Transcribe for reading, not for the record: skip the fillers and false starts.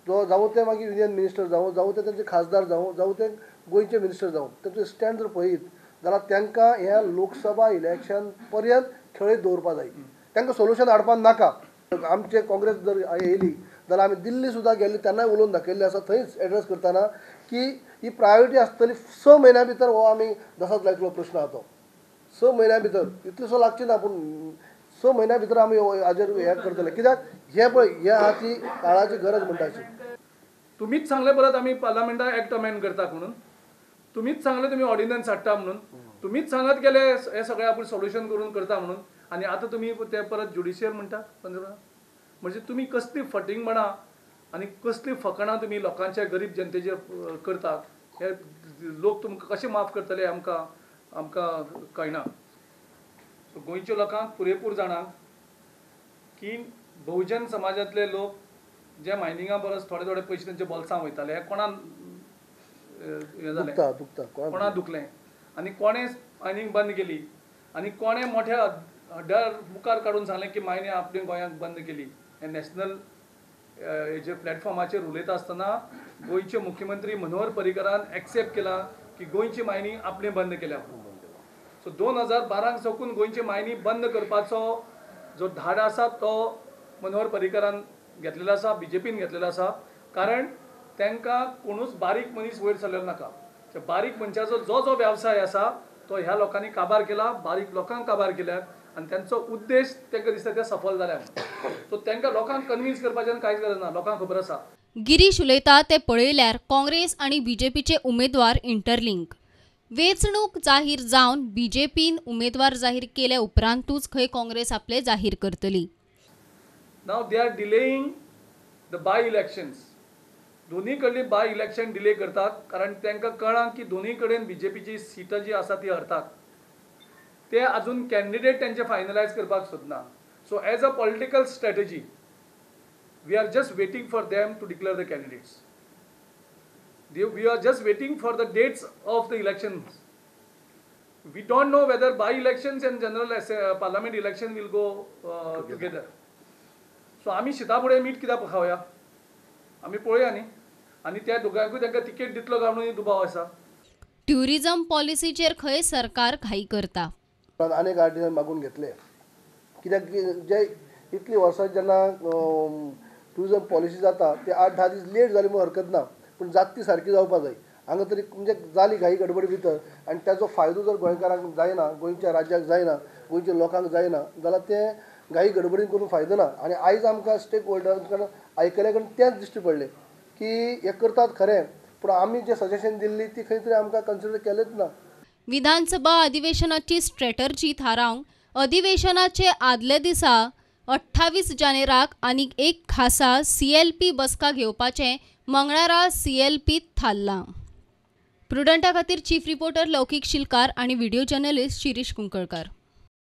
जो जावं ते मागीर युनियन मिनिस्टर जावं, जावं ते तांचे खासदार जावं, जावं ते गोंयचे मिनिस्टर जावं, तांचो स्टँड जर पळयत जाल्यार तांकां ह्या लोकसभा इलेक्शन पर्यंत खेळयत दवरपा जाय. तांकां सोल्युशन हाडपाक नाका. आमचे काँग्रेस जर येयली जाल्यार आमी दिल्ली सुद्दां गेल्ली तेन्नाय उलोवन दाखयल्लें आसा थंयच एड्रेस करतना की ही प्रायोरिटी आसतली 6 म्हयन्या भितर हो आमी दसाच लायतलो प्रश्न आहा तो 6 म्हयन्या भितर, इतलेसो लागची ना पूण 6 म्हयन्या भितर आमी हाजेर हें करतले. कित्याक हें पळय हें आहा ती काळाची गरज म्हणटा अशी. तुमीच सांगलें परत आमी पार्लमेंटाक एक्ट अमेंड करता म्हणून, तुमीच सांगलें तुमी ऑर्डिनन्स हाडटा म्हणून, तुमीच सांगत गेले हे सगळें आपूण सोल्युशन करून करता म्हणून, आनी आतां तुमी ते परत ज्युडिशियर म्हणटा 15. म्हणजे तुमी कसली फटींगपणां आनी कसली फकाणां तुमी लोकांच्या गरीब जनतेचेर करतात हे लोक तुमकां कशें माफ करतले आमकां आमकां कळना. सो गोंयच्या लोकांक पुरेपूर जाणा की बहुजन समाजांतले लोक जे मायनिंगा परस थोडे थोडे पयशे तेंच्या बोल्सां वयताले हे कोणाक हें जालें, कोणा दुखलें आनी कोणें मायनींग बंद केली आनी कोणें मोठ्या हड्ड्यार मुखार काडून सांगलें की मायनींग आपणे गोंयांत बंद केली. हे नॅशनल हेजे प्लॅटफॉर्माचेर उलयता आसतना गोंयचे मुख्यमंत्री मनोहर पर्रीकरान एक्सेप्ट केला की गोंयची मायनींग आपणे बंद केल्या. सो 2012 साकून गोंयची मायनींग बंद करपाचो जो धाड आसा तो मनोहर पर्रीकरान घेतलेलो आसा, बीजेपीन घेतलेलो आसा. कारण तांकां कोणूच बारीक मनीस वयर सरलेलो नाका. बारीक मनशाचो जो जो वेवसाय आसा तो ह्या लोकांनी काबार केला, बारीक लोकांक काबार केल्यात आनी तांचो उद्देश तांकां दिसता ते सफल जाल्या. सो तांकां लोकांक कन्विन्स करपाचें कांयच गरज ना, लोकांक खबर आसा. गिरीश उलयता ते पळयल्यार काँग्रेस आनी बीजेपीचे उमेदवार इंटरलिंक. वेंचणूक जाहीर जावन बीजेपीन उमेदवार जाहीर केल्या उपरांतूच खंय काँग्रेस आपले जाहीर करतली. Now they are delaying the by elections. दोन्ही कडली बाय इलेक्शन डिले करतात कारण तांकां कळ्ळां की दोन्ही कडेन बीजेपीची सिटां जी आसा ती हरतात. ते अजून कॅन्डिडेट तांचे फायनलायज करपाक सोदना. So as a political strategy we are just waiting for them to declare the candidates. We are just waiting for the dates of the elections. We don't know whether by elections and general parliament election will go together. So आमी शिता फुडें मीठ कित्याक खावया, आमी पळोवया न्ही. आनी त्या दोगांकूय तांकां तिकेट दितलो काय म्हणून दुबाव आसा. ट्युरिझम पॉलिसीचेर खंय सरकार घाई करता. अनेक 8 दिसान मागून घेतले कित्याक जे इतली वर्सां जेन्ना ट्युरिझम पॉलिसी जाता ते 8-10 दीस लेट जाली म्हणून हरकत ना, पूण जात ती सारकी जावपा जाय. हांगा तरी म्हणजे जाली घाई गडबडी भितर आनी ताजो फायदो जर गोंयकारांक जायना, गोंयच्या राज्याक जायना, गोंयच्या लोकांक जायना जाल्यार तें घाई गडबडीन करून फायदो ना. आनी आयज आमकां स्टेक होल्डर आयकल्या कडेन तेंच दिश्टी पडलें की हें करतात खरें, पूण आमी जें सजेशन दिल्ली ती खंय तरी आमकां कन्सिडर केलेंच ना. विधानसभा अधिवेशनाची स्ट्रॅटर्जी थारावंक अधिवेशनाचे आदल्या दिसा 28 जानेराक आनीक एक खासा सीएलपी बसका घेवपाचें मंगळारा सीएलपीत थारलां. प्रुडंटा खातीर चीफ रिपोर्टर लौकीक शिलकार आनी व्हिडिओ जर्नलिस्ट शिरीष कुंकळकार.